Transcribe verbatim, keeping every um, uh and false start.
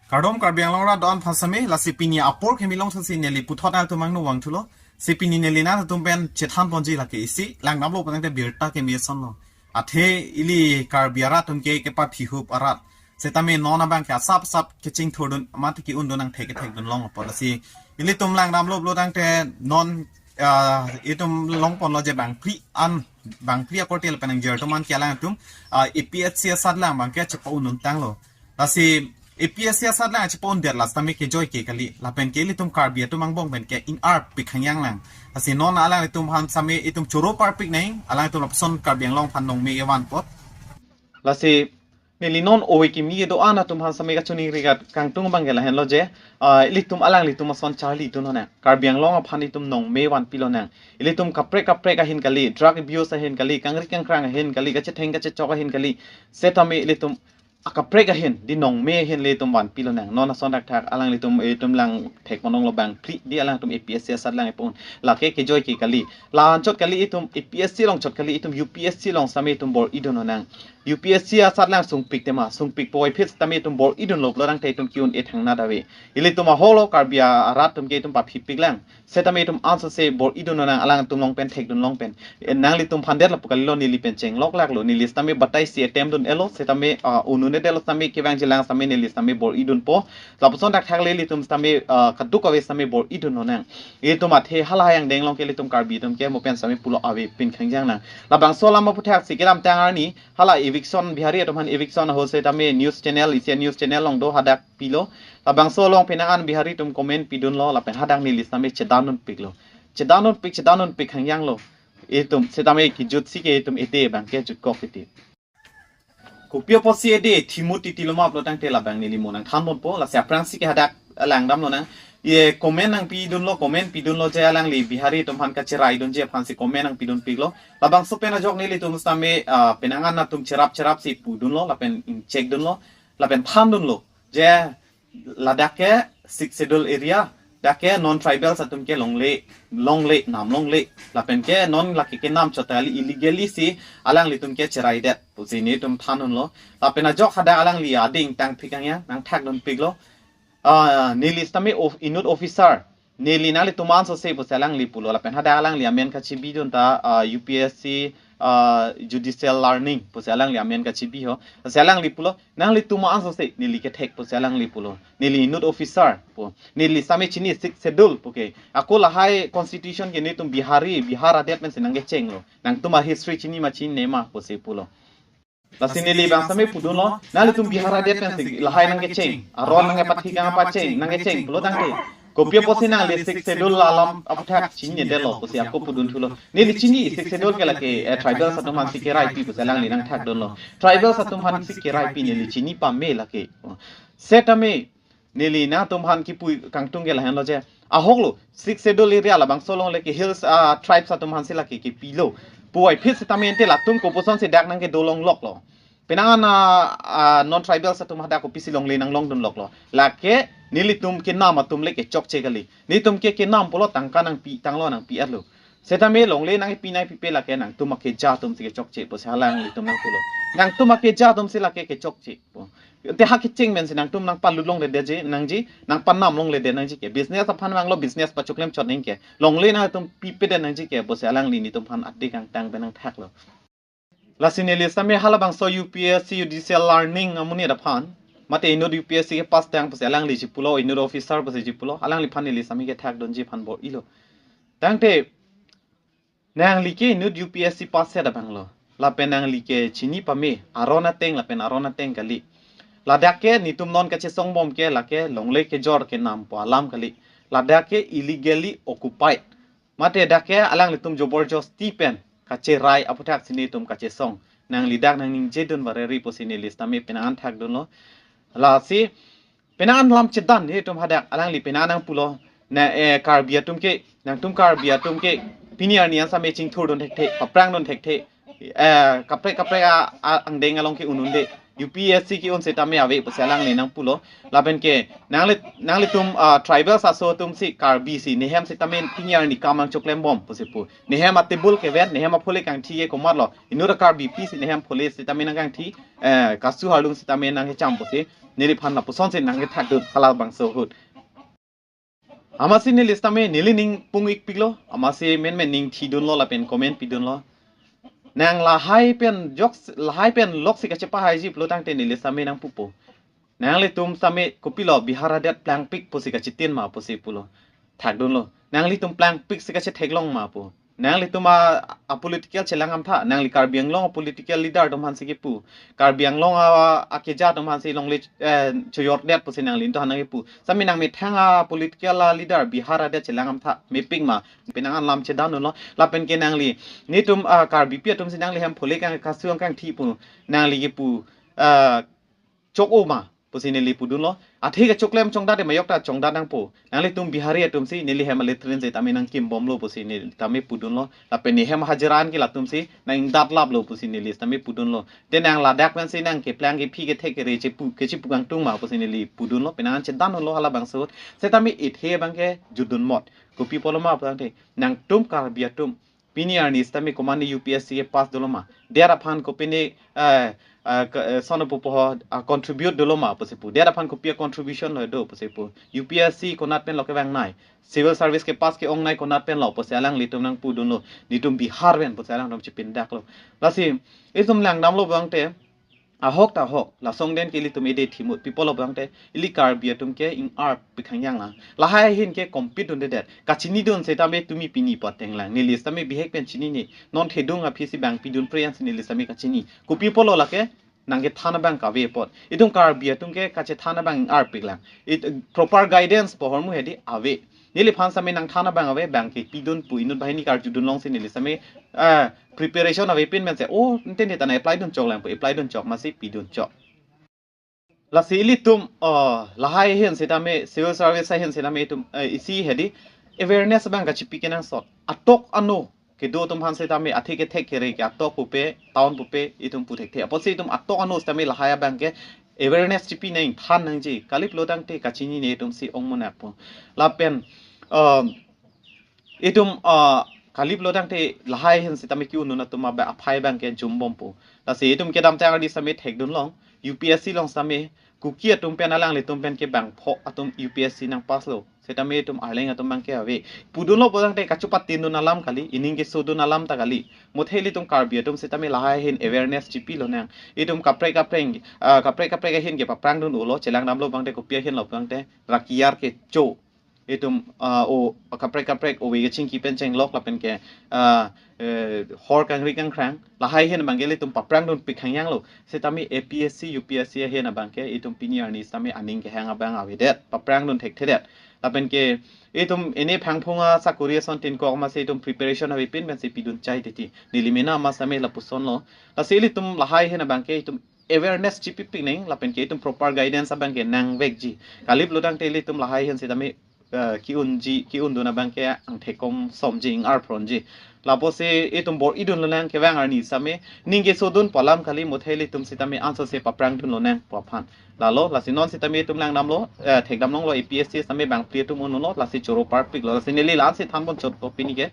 Kardom Karbi Anglong arat do-an aphan sitame, lasi pini apor kimi long sasi neli puthot nangtum angno vangthulo. Si pini neli nangtum pen chethan ponji lake isi langdamlo pu tangte birta kimi asonlo. Athe ili Karbi arat atum ke kepaphihup arat. Sitame non abang ke asap asap kechingthurdun mati ke-undun angthek kethekdun long apot. Lasi ilitum langdamlo pulo tangte non, ah, itum long ponlo je bangphli an, bangphli akorte lapen angjer atum an ke alangtum, ah, A P S C asatlang abang ke chepa-un-un tanglo. Lasi A P S C asatlang chepa-un-det la sitame kejoi ke kali. Lapen ke ilitum Karbi atum angbong pen ke ingarpik hangyang lang. Lasi non alanglitum aphan sitame itum choro parpik nang, alangtum lapuson Karbi Anglong aphan nongme evan apot. Lasi neli non ove kimi kedo-an atum aphan sitame kachiningri kangtung abang ke lahenlo je, ah, ilitum alanglitum ason charlidun lonang. Karbi Anglong aphan itum nongme vanpi lonang. Ilitum kaprek kaprek ahin kali, drug abuse ahin kali, kangri kangkrang ahin kali, kachetheng kachechok ahin kali. Sitame ilitum akaprek ahin, di nongme ahin le itum vanpi lonang. Non ason thakthak alanglitum, itum lang thek ponlonglo bangphli, di alangtum A P S C asatlang epo-un. Lake kejoi ke kali. La anchot kali itum A P S C along chot kali, itum U P S C along sitame itum bor-idun lonang. U P S C asatlang sungpik tema, sungpik puvoiphit sitame itum bor-idunlo pulo tangte itum ke-un-e thangnat ave. Ilitum ahoklo Karbi arat atum ke itum paphipik lang. Sitame itum ansose bor-idun lonang alangtum long pen thekdun long pen. Eh, nanglitum aphan det lapu kalilo, neli pen chenglok laklo, neli sitame batai si attempt dun-elo, sitame, ah, un-un-edetlo sitame kevangjilang sitame neli sitame bor-idunpo. Lapuson thakthak le ilitum sitame, ah, kadokave sitame bor-idun lonang. Itum athe halahai angdeng along ke ilitum Karbi atum ke mo pen sitame pulo avepin khangjang nang. Labangso alam aphuthak si kedamtang arni, hala eviction Bihari atum aphan eviction ahut sitame news channel, isi news channel along do hadak pilo. Labangso along penang an Bihari atum comment pidunlo, lapen hadak neli sitame chedan-unpiklo. Chedan-unpik, chedan-unpik hangyanglo. Itum sitame kejut si ke itum ede abang ke jutkok titi. Kopi apotsi ede thimut titi loma pulo tangte labang neli mo nangthan ponpo, lasi aphrangsi ke hadak langdam lonang. Ye comment nangpidunlo, comment pidunlo je alangli Bihari atum aphan kacheraidunji aphansi comment nangpidunpiklo. Labangso pen ajok nelitum sitame, ah, penang an atum cherap cherap si pudunlo, lapen inchekdunlo, lapen thandunlo. Je ladak ke Sixth Schedule area, dak ke non-tribals atum ke longle, longle, nam longle. Lapen ke non lake kenam chot kali, illegally si alanglitum ke cheraidet pusi nelitum than-unlo. Lapen ajok hadak alangli ading tangpik hangyang, nangthakdunpiklo. Ah, neli sitame of, inut officer, neli nanglitum ansose pusi alangli pulo. Lapen hadak alangli amen kachebidun ta, ah, U P S C, ah, judicial learning pusi alangli amen kachebi ho. Pusi alangli pulo, nanglitum ansose neli kethek pusi alangli pulo. Neli inut officer pu. Neli sitame chini Sixth Schedule pu ke. Ako lahai constitution ke nelitum Bihari, Bihar adet pensi nangkechenglo. Nangtum a-history chini ma chinine ma pusi pulo. Lasi neli bang sitame pudunlo, nanglitum Bihar adet pensi lahai nangkecheng, aron nangkepathik nangkepacheng, nangkecheng pulo tangte. Kopi apotsi nangli Sixth Schedule alam aphuthak chinidetlo pusi ako pudunthulo. Neli chini Sixth Schedule ke lake, eh, tribals atum aphansi keraipi pusi alangli nangthakdunlo. Tribals atum aphansi keraipi neli chini pame lake. Setame neli nangtum aphan kipu kangtung ke lahenlo je. Ahoklo, Sixth Schedule area labangso along lake hills, ah, tribes atum aphansi lake kipilo. Puvoiphit sitame ante latum kopuson si dak nangkedo longloklo. Penang an, ah, ah, non-tribals atum hadak kopisi longle nanglongdunloklo. Lake nelitum kenam atum le kechokche kali. Nelitum ke kenam pulo tangka nangpi tanglo nangpi-etlo. Setame longle nangpi nangpipe lake nangtum akeja atumsi kechokche pusi alanglitum nangpulo. Nangtum akeja atumsi lake kechokche pu. Te ha kecheng pensi nangtum nangpalut longledet nangji, nangpanam longledet nangji ke. Business aphan vanglo, business pachoklem chot nangji ke. Longle nangtum pipedet nangji ke pusi alangli nelitum aphan ade kangtang pen nangthaklo. Lasi neli sitame halabangso U P S C judicial learning amonit aphan, mate inut U P S C kepass tang pusi alangli chepulo, inut officer pusi chepulo, alangliphan neli sitame kethakdunji aphan bor-ilo. Tangte nangli ke inut U P S C pass set abanglo. Lapen nangli ke chini pame, aron ateng lapen aron ateng kali. Ladak ke nelitum non kachesongbom ke lake longle kejor kenam pu alam kali. Ladak ke illegally occupied. Mate dak ke alanglitum joborjosti pen kacherai aphuthak si nelitum kachesong. Nangli dak nangningjedun bareri pusi neli sitame penang an thakdunlo. Lasi penang an lam chedan nelitum hadak alangli penang an nangpulo. Na, eh, Karbi atum ke, nangtum Karbi atum ke pini arni an sitame chingthurdun thekthe, paprangdun thekthe. Eh, kaprek kaprek a, a, angdeng along ke un-unde. U P S C ke-un setame ave pusi alangli nangpulo. Lapen ke nangli, nanglitum, ah, tribal aso atum si Karbi si nehem setame pini arni kam nangchoklembom pusi pu. Nehem atable kevet, nehem aphole kangthi ke komatlo. Inut a-Karbipi si nehem phole setame nangkangthi, eh, kasu harlung setame nangkecham pusi neliphan lapuson si nangkethakdun halabangso ahut. Amatsi neli setame neli ning pung-ikpiklo, amatsi menmen ning thidunlo lapen comment pidunlo. Nang lahai pen jok, lahai pen lok si kachepahaiji pulo tangte neli setame nangpupo. Nanglitum setame kopilo Bihar adet plangpik pusi kachitin ma pusi pulo. Thakdunlo. Nanglitum plangpik si kachetheklong ma pu. Nanglitum a, a political chelang amtha, nangli Karbi Anglong a political leader atum aphansi kipu. Karbi Anglong a, a keja atum aphansi longle, eh, choyordet pusi nangli into hanang kipu. Setame nangmethang a political a leader Bihar adet chelang amtha, mepik ma, penang an lam chedan lo. Lapen ke nangli, netum, ah, Karbipi atum si nangli hem phole kang kasu kangthi pu, nangli kipu, ah, chok-o ma pusi neli pudunlo. Athe kachoklem chongdat ma yok ta chongdat nangpo. Nanglitum Bihari atum si neli hem a-latrine setame nangkimbomlo pusi neli tame pudunlo. Lapen nehem hajira an ke latum si nang-ingdat laplo pusi neli setame pudunlo. Te nang ladak pensi nang keplang kephi kethek kere chepu, kechepu kangtung ma pusi neli pudunlo. Penang an chedan lo halabangso ahut. Setame ithe abangke jutdun mot. Kopi pulo ma pu tangte, nangtum Karbi atum pini arni setame komatne U P S C ke pass dolo ma? Det aphan kopine, eh, eh, ke-, eh, sono pupo ho, ah, contribute dolo ma pusi pu. Det aphan kopi a-contribution lo do pusi pu. U P S C konat pen lo kevangnei? Civil service ke pass ke-ongnei konat pen lo pusi alanglitum nangpudunlo. Netum Bihar pen pusi alangtum chepindaklo. Lasi itum langdamlo pu tangte, ahok ta ahok, lason den ke ilitum ede thimut, pi pulo pu tangte, ili Karbi atum ke ing-arpik hangyang lang. Lahai ahin ke compete dundedet. Kachinidun setame tumi pini pu ateng lang. Neli setame bihek pen chinine. Non thedung aphi si bang pidun pre an si neli setame kachini. Kopi pulo lake, nangkethan abang kave apot. Itum Karbi atum ke kachethan abang ing-arpik lang. It, proper guidance pu ahormu hedi ave. Neliphan setame nangthan abang ave, bang ke pidun pu inut banghini karjudun long si neli setame, ah, preparation ave pin men se, oh, ente ne ta nang-apply dun chok lang pu, apply dun chok, amatsi pidun chok. Lasi ilitum, oh, lahai ahin setame, civil service ahin setame itum, eh, isi hedi, awareness abang kachipi kenangsot. Atok ano kedo atum aphan setame, athe kethek kere ke atok pupe, town pupe, itum pu thekthe. Apotsi itum atok ano setame lahai abang ke awareness chipi nang than nangji. Kali pulo tangte kachinine itum si ong monak pu. Lapen, um, itum, uh, kali pulo tangte lahai ahin setame ke-un atum abang aphai abang ke jumbom pu. Lasi itum kedamtang arni setame thekdun long, U P S C long setame, Kuki atum pen alanglitum pen ke bangpho atum U P S C nangpass lo. Setame itum Arleng atum abang ke ave. Pudunlo pu tangte kachepatin dun alam kali, ining kesodun alam ta kali. Muthe ilitum Karbi atum setame lahai ahin awareness chipi lonang. Itum kaprek kaprek, ah, kaprek kaprek ahin ke paprang dun ulo, chelangdamlo pu tangte kopi ahin lo pu tangte, rakiyar kecho. Itum, ah, o kaprek kaprek ove kechingki pen chenglok lapen ke, ah, eh, hor kangri kangkrang. Lahai ahin abang ke ilitum paprang dunpik hangyang lo. Setame A P S C, U P S C ahin abang ke itum pini arni setame aning kehang abang avedet. Paprang dun thekthedet. Lapen ke itum ini phangphung asakori ason tin kok amatsi itum preparation ave pin pensi pidun chai titi. Neli mena amat setame lapuson lo. Lasi ilitum lahai ahin abang ke itum awareness chipipik nang, lapen ke itum proper guidance abang ke nangvekji. Kali pulo tangte ilitum lahai ahin setame, eh, ke-unji, ke-un dun abang ke angthek komsomji, ing-arphronji. Lapusi itum bor-i dun lonang kevang arni setame, ning kesodun pu alam kali, muthe ilitum setame ansose paprang dun lonang pu aphan. Lalo, lasi non setame itum langdamlo, eh, thekdam longlo A P S C setame bangphli atum un-elo, lasi choro parpik lo, lasi neli la-an si thanpon chot lo pini ke.